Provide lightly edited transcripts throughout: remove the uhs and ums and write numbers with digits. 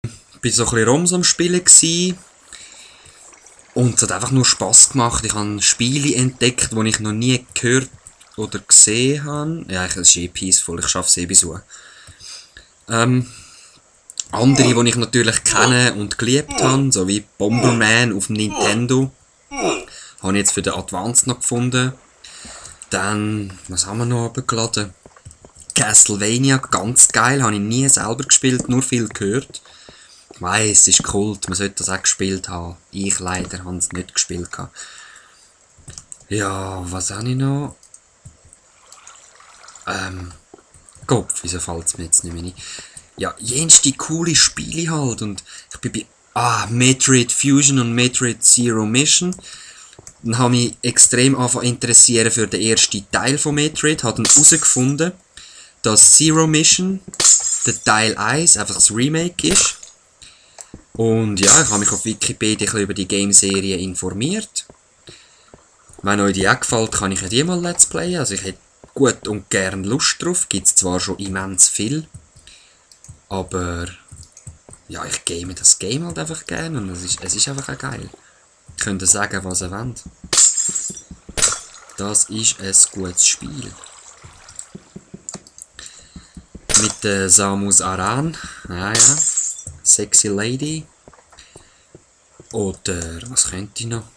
Ich war so ein bisschen Roms am Spielen gewesen. Und es hat einfach nur Spass gemacht. Ich habe Spiele entdeckt, die ich noch nie gehört oder gesehen habe. Ja, es ist peaceful, ich schaffe es bis so. Andere, die ich natürlich kenne und geliebt habe, so wie Bomberman auf dem Nintendo, habe ich jetzt für den Advance noch gefunden. Dann, was haben wir noch abgeladen? Castlevania, ganz geil, habe ich nie selber gespielt, nur viel gehört. Ich weiss, es ist Kult, man sollte das auch gespielt haben. Ich leider habe es nicht gespielt. Ja, was habe ich noch? Kopf, wieso fällt es mir jetzt nicht mehr ein? Ja, jenste coole Spiele halt. Und ich bin bei Metroid Fusion und Metroid Zero Mission. Dann habe ich mich extrem angefangen interessieren für den ersten Teil von Metroid. Habe dann herausgefunden, dass Zero Mission der Teil 1 einfach das Remake ist. Und ja, ich habe mich auf Wikipedia ein bisschen über die Game-Serie informiert. Wenn euch die auch gefällt, kann ich ja die mal Let's Playen. Also ich hätte gut und gern Lust drauf. Gibt es zwar schon immens viel. Aber ja, ich game das Game halt einfach gerne und es ist einfach auch geil. Ihr könnt sagen, was ihr wollt. Das ist ein gutes Spiel. Mit der Samus Aran. Ja. Sexy Lady. Oder was könnte ich noch?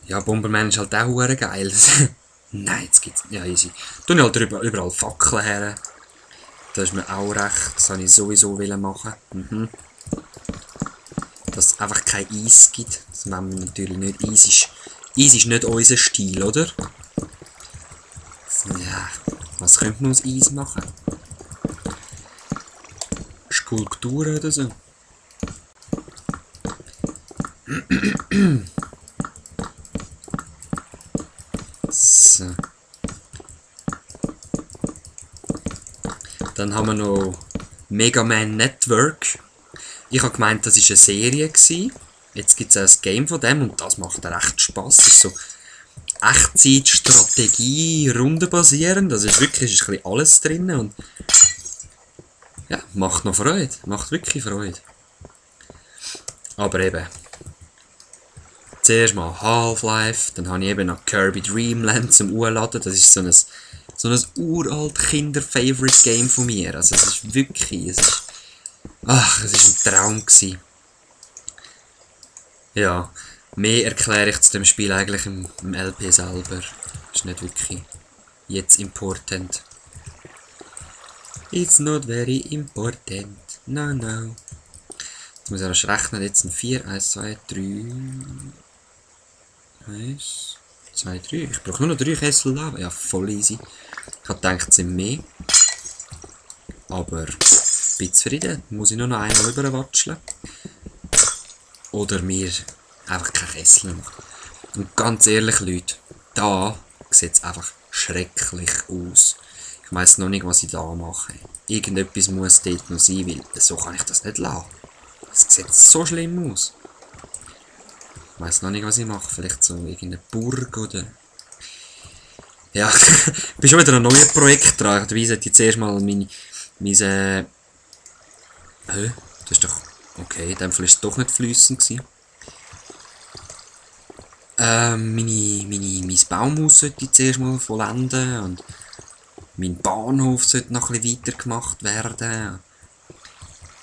Ja, Bomberman ist halt auch geil. Nein, jetzt gibt's. Ja, easy. Tun ich halt überall Fackeln her. Das ist mir auch recht. Das wollte ich sowieso machen. Dass es einfach kein Eis gibt. Das wollen wir natürlich nicht. Eis ist nicht unser Stil, oder? Ja, was könnte man aus Eis machen? Skulpturen oder so. So. Dann haben wir noch Mega Man Network. Ich habe gemeint, das war eine Serie gewesen. Jetzt gibt es auch ein Game von dem und das macht recht Spass. Das ist so Echtzeit-Strategie, rundenbasierend. Das ist wirklich ein bisschen alles drin und ja, macht noch Freude. Macht wirklich Freude. Aber eben. Zuerst mal Half-Life, dann habe ich eben noch Kirby Dream Land zum Urladen. Das ist so ein uralt Kinder-Favorite-Game von mir. Also es ist wirklich, es ist ein Traum gewesen. Ja, mehr erkläre ich zu dem Spiel eigentlich im LP selber. Ist nicht wirklich jetzt important. It's not very important. No. Jetzt muss ich erst rechnen, jetzt sind 4, 1, 2, 3... 1, 2, 3. Ich brauche nur noch 3 Kessel Lava. Ja, voll easy. Ich habe gedacht, es sind mehr. Aber ein bisschen zufrieden. Muss ich nur noch einen rüberwatscheln. Oder mir einfach kein Kessel machen. Und ganz ehrlich, Leute, da sieht es einfach schrecklich aus. Ich weiss noch nicht, was ich da mache. Irgendetwas muss dort noch sein, weil so kann ich das nicht lassen. Es sieht so schlimm aus. Ich weiss noch nicht, was ich mache. Vielleicht so irgendeine Burg oder... Ja, ich bin schon wieder ein neues Projekt dran. Ich sollte jetzt zuerst mal das ist doch... Okay, in dem Fall war es doch nicht fließend gewesen. Mein Baumhaus sollte ich zuerst mal vollenden. Und mein Bahnhof sollte noch ein bisschen weiter gemacht werden.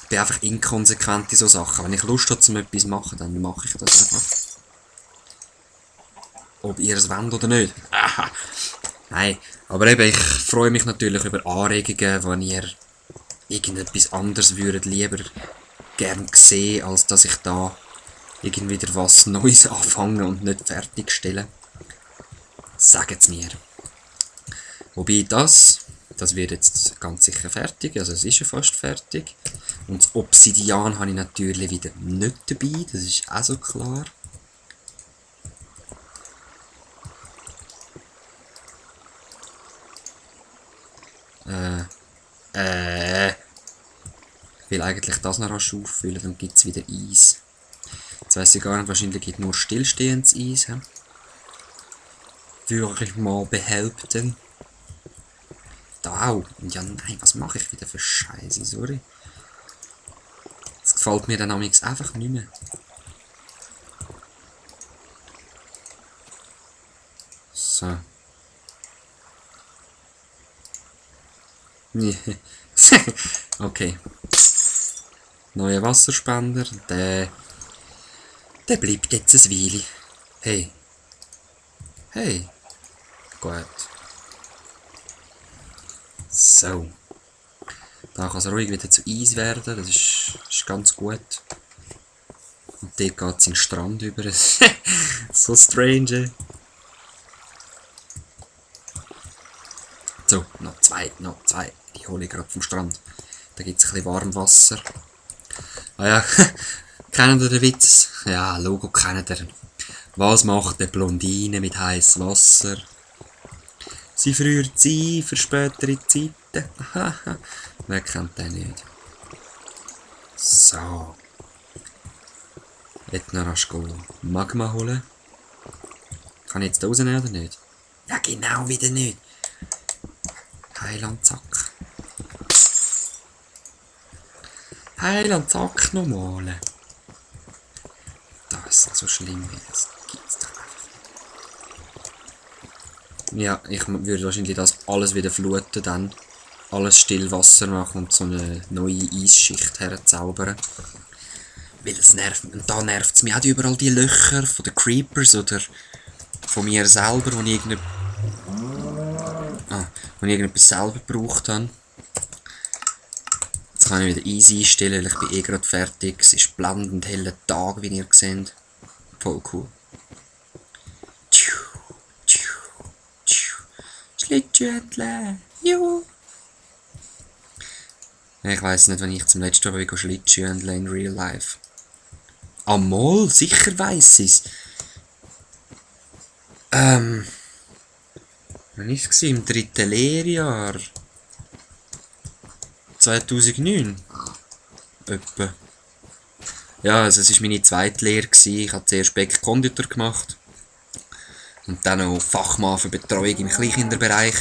Ich bin einfach inkonsequent in so Sachen. Wenn ich Lust habe, zum etwas zu machen, dann mache ich das einfach. Ob ihr es wollt oder nicht. Nein, aber eben, ich freue mich natürlich über Anregungen, wenn ihr irgendetwas anderes würdet lieber gern sehen, als dass ich da irgendwie wieder was Neues anfange und nicht fertigstelle. Sagt es mir. Wobei das wird jetzt ganz sicher fertig, also es ist ja fast fertig. Und das Obsidian habe ich natürlich wieder nicht dabei, das ist auch so klar. Ich will eigentlich das noch rasch auffüllen, dann gibt es wieder Eis. Jetzt weiss ich gar nicht, wahrscheinlich gibt es nur stillstehendes Eis. Würde ich mal behaupten. Da auch. Ja, nein, was mache ich wieder für Scheiße, sorry. Das gefällt mir dann einfach nicht mehr. So. Okay. Neuer Wasserspender. Der bleibt jetzt ein Weile. Hey. Hey. Gut. So. Da kann es ruhig wieder zu Eis werden. Das ist ganz gut. Und dort geht es in den Strand über. So strange. So, noch zwei. Die hole ich gerade vom Strand. Da gibt es ein bisschen Warmwasser. Ah ja, kennt ihr den Witz? Ja, Logo kennt ihr. Was macht eine Blondine mit heißem Wasser? Sie friert sie für spätere Zeiten. Wer kennt den nicht? So. Jetzt noch rasch Magma holen. Kann ich jetzt da rausnehmen oder nicht? Ja, genau wieder nicht. Heiland, zack. Heiland, zack, nochmal. Das ist so schlimm, wie das gibt's doch einfach nicht. Ja, ich würde wahrscheinlich das alles wieder fluten, dann alles Stillwasser machen und so eine neue Eisschicht herzaubern. Weil es nervt, und da nervt es mich auch überall die Löcher von den Creepers oder von mir selber, wo ich irgendetwas selber gebraucht habe. Jetzt kann ich wieder easy einstellen, weil ich bin eh gerade fertig. Es ist blendend heller Tag, wie ihr seht. Voll cool. Schlittschuhendle. Juhu. Ich weiss nicht, wenn ich zum letzten Mal Schlittschuhendle in real life. Amol, sicher weiss ich's. Wann war es? Im 3. Lehrjahr. 2009. Etwa. Ja, also es war meine zweite Lehre. Ich habe zuerst Bäck-Konditor gemacht. Und dann noch Fachmann für Betreuung im Kleinkinderbereich.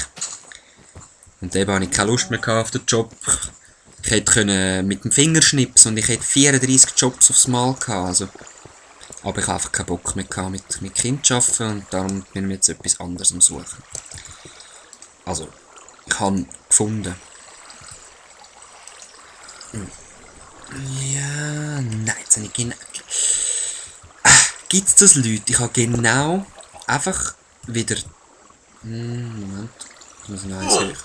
Und eben hatte ich keine Lust mehr auf den Job. Ich hätte mit dem Finger schnipsen und ich hätte 34 Jobs aufs Mal gehabt. Also. Aber ich habe einfach keinen Bock mehr gehabt, mit Kindern zu arbeiten und darum bin ich jetzt etwas anderes am Suchen. Also, ich habe gefunden. Ja, nein, jetzt habe ich genau... Gibt es das, Leute? Ich habe genau einfach wieder... Moment, ich muss noch eins hören.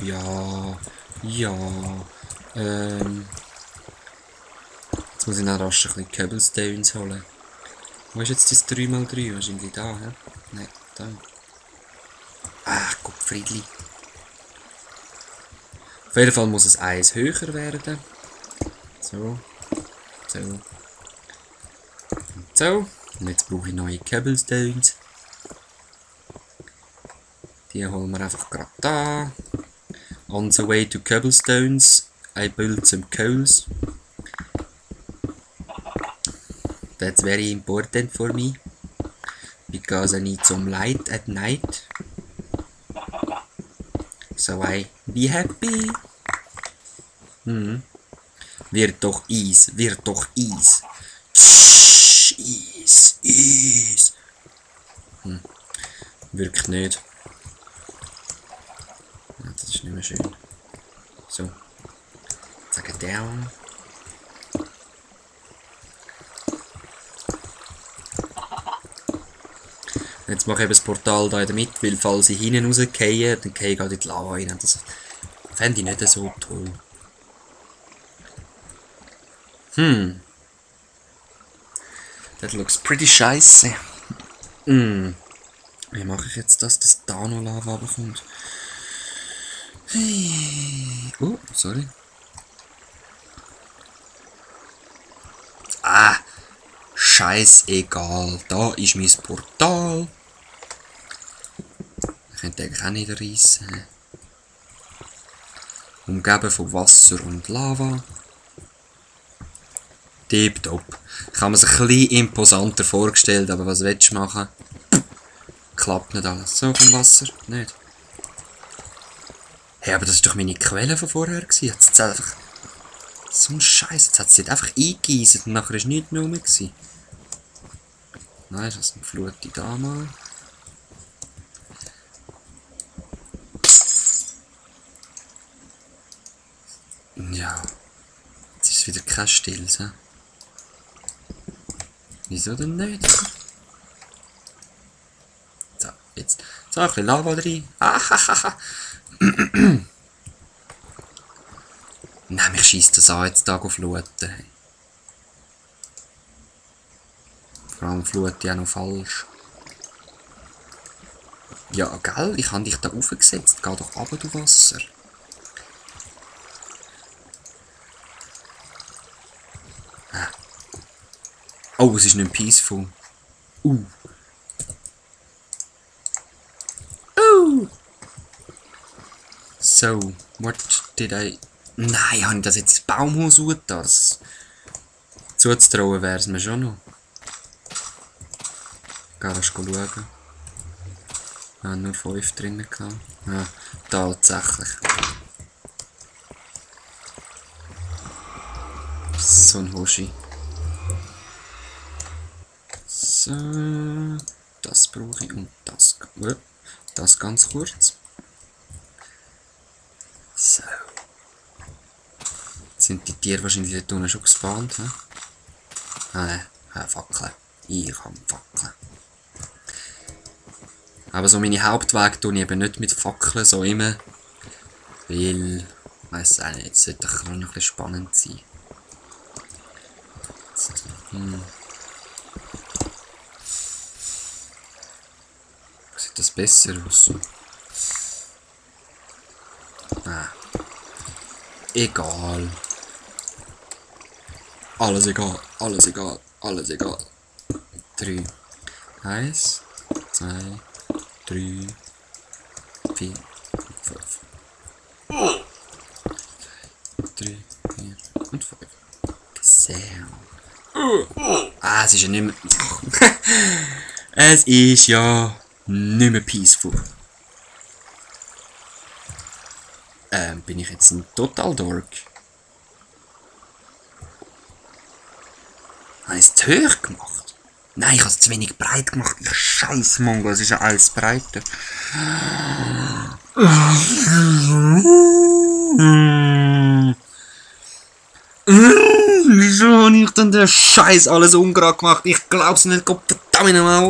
Ja... Jetzt muss ich noch rasch ein bisschen Cobblestones holen. Wo ist jetzt das 3x3? Wahrscheinlich da, hä? Nein, da. Gott, Friedli. Auf jeden Fall muss es eins höher werden. So. So. Und so. Und jetzt brauche ich neue Cobblestones. Die holen wir einfach gerade da. On the way to cobblestones, I built some coals. That's very important for me. Because I need some light at night. So I be happy. Wird doch Eis, wird doch Eis. Eis, Eis. Wirkt nicht. Ja, das ist nicht mehr schön. So. Zack, down. Jetzt mache ich eben das Portal da in der Mitte, weil falls ich hinten rausgehe, dann gehe ich gerade in die Lava rein. Das fände ich nicht so toll. That looks pretty scheiße. Wie mache ich jetzt das, dass da noch Lava bekommt? Hey. Oh, sorry. Scheißegal. Da ist mein Portal. Ich könnte eigentlich auch nicht reissen. Umgeben von Wasser und Lava. Tipptopp. Ich habe mir es ein bisschen imposanter vorgestellt, aber was willst du machen? Klappt nicht alles. So vom Wasser? Nicht. Hey, aber das ist doch meine Quelle von vorher gewesen. Jetzt einfach... So ein Scheiß. Jetzt hat sie einfach eingegeisert und nachher ist nichts mehr rum gewesen. Nein, das ist eine Flut da mal. Ja. Jetzt ist es wieder kein Stilles, hä? Wieso denn nicht? So, jetzt. So, ein bisschen Lava rein. Ahahaha. Nein, mich scheisst das an, jetzt da fluten. Hey. Vor allem flute ich auch noch falsch. Ja, gell? Ich habe dich da aufgesetzt. Geh doch runter, du Wasser. Oh, es ist nicht peaceful. So, what did I... Nein, habe ich das jetzt ins Baumhaus getan? Das zuzutrauen wäre es mir schon noch. Geh schauen. Ah, nur 5 drinnen gehabt. Ja, tatsächlich. So ein Hoshi. So, das brauche ich und das. Das ganz kurz. So. Jetzt sind die Tiere wahrscheinlich dort unten schon gespawnt. Nein, Fackeln. Ich habe Fackeln. Aber so meine Hauptwege tue ich eben nicht mit Fackeln, so immer. Weil, ich weiss auch nicht, es sollte doch noch ein bisschen spannend sein. Sieht das besser aus? Ah. Egal. Alles egal, alles egal, alles egal. 3. 1, 2, 3, 4, 5. 3, 4 und 5. So. Ah, es ist ja nicht mehr... Es ist ja nicht mehr peaceful. Bin ich jetzt ein Total Dork? Habe ich es zu hoch gemacht? Nein, ich habe es zu wenig breit gemacht. Ich scheiß Mongo, es ist ja alles breiter. Wieso habe ich denn den Scheiß alles ungerade gemacht? Ich glaub's nicht, Gott verdammt nochmal.